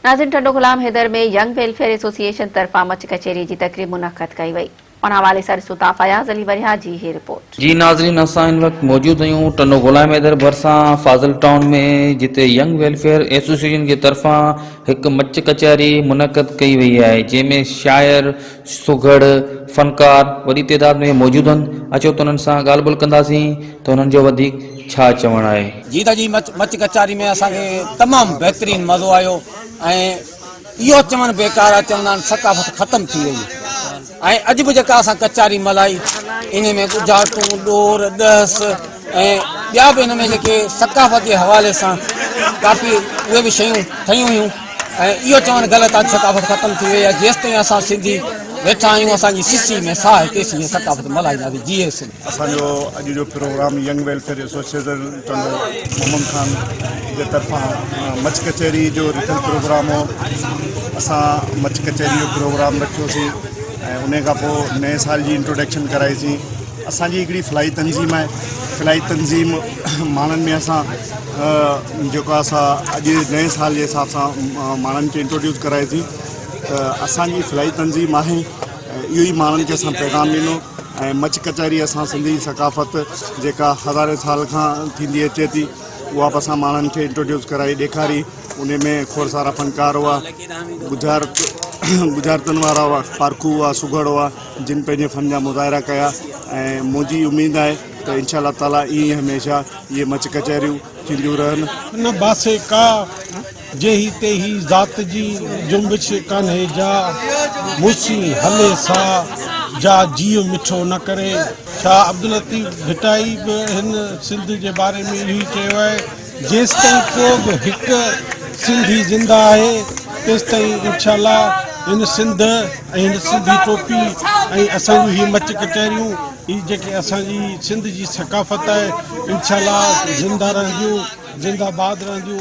ناظرين Tando Ghulam Haider ۾ young welfare association طرفان مچ ڪچهري جي تقريب منعقد ڪئي وئي ان حوالي سان ڏسون ٿا فياض علي ورياهه جي هي رپورٽ. جي ناظرين اسان هن وقت موجود آهيون ٽنڊو غلام حيدر ڀرسان فاضل ٽائون ۾ جتي ينگ ويلفيئر ايسوسيئيشن جي طرفان هڪ مچ ڪچهري منعقد ڪئي وئي آهي جنهن ۾ شاعر سگهڙ فنڪار وڏي تعداد ۾ موجود آهن اچو ته انهن سان ڳالهه ٻولهه ڪنداسين ته انهن جو وڌيڪ ڇا چوڻ آهي. جي ته جي مچ مچ ڪچهري ۾ اسان کي تمام بهترين مزو آيو ۽ اهو چوڻ بيڪار آهي چوندا آهن ثقافت ختم ٿي وئي ۽ اڄ به جيڪا اسان ڪچهري ملهائي ان ۾ ڳجهارتون ڏور ڏهس ۽ ٻيا به ان ۾ جيڪي ثقافت جي حوالي سان ڪافي اهي به شيون ٺهيون هيون ۽ اهو چوڻ غلط آهي ثقافت ختم ٿي وئي آهي جيستائين اسان سنڌي ويٺا آهيون اسان جي سسي ۾ ساهه آهي تيسين ثقافت ملهائينداسين جيئي سنڌ. اسان جو اڄ جو programme young welfare association Tando Muhammad Khan جي طرفان مچ ڪچهري جو رٿيل پروگرام هو اسان مچ ڪچهري جو پروگرام رکيوسين ۽ ان کان پوء نئين سال جي انٽروڊڪشن ڪرائيسين اسانجي هڪڙي فلاحي تنظيم آهي فلاحي تنظيم ماڻهن ۾ اسان جيڪو آهي سا اڄ نئين سال جي حساب سان ماڻهن کي انٽروڊيوس ڪرائيسين ته اسانجي فلاحي تنظيم آهي اهو ئي ماڻهن کي اسان پيغام ڏنو ۽ مچ ڪچهري اسان سنڌي ثقافت جيڪا هزارين سال کان ٿيندي اچي ٿي اها به اسان ماڻهن کي انٽروڊيوس ڪرائي ڏيکاري ان ۾ کوڙ سارا فنڪار هئا ڳجهارت ڳجهارتن وارا هئا پارکو هئا سگهڙ هئا جن پنهنجي فن جا مظاهرا ڪيا ۽ منهنجي اميد آهي ته انشاء الله تعالي ائين ئي هميشه اهي مچ ڪچهريون ٿينديون رهن. نه باسي ڪا جيهي تيهي ذات جي جنبش ڪانهي جا مون سين هلي سا جا جيء مٺو نه ڪري. شاهه عبداللطيف ڀٽائي به هن سنڌ جي باري ۾ اهو ئي چيو آهي، جيستائين ڪو به هڪ سنڌي زنده آهي، تيستائين انشاء الله هن سنڌ ۽ هن سنڌي ٽوپي ۽ اسان جون هي مچ ڪچهريون، هي جيڪي اسان جي سنڌ جي ثقافت آهي، انشاء الله زنده رهنديون، زنده باد رهنديون.